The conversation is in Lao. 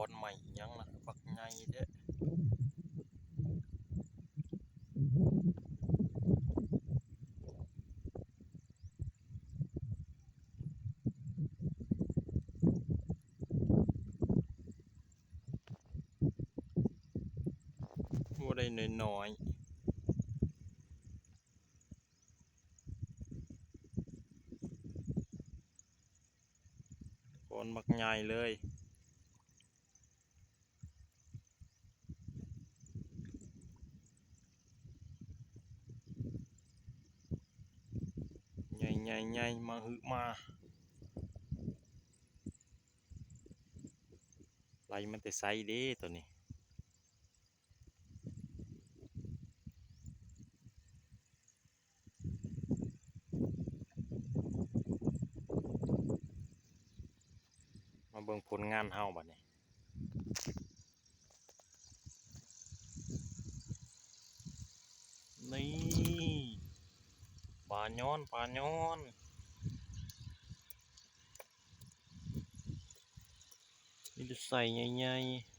ອນໃໝ່ອີ່ຫຍັງນະ ບັກໃຫຍ່ແທ້. ບໍ່ໄດ້ນ້ອຍໆ. ກ້ອນບັກໃຫຍ່ເລີຍ. ໃຫຍ່ໆໆ ມະຫຶມາ. ໄລ່ມາແຕ່ໃສເດ້ໂຕນີ້? ມາເບິ່ງຜົນງານເຮົາບັດນີ້. ນີ້ ປາຍອນ ປາຍອນ ມີແຕ່ໄຊໃຫຍ່ໆ.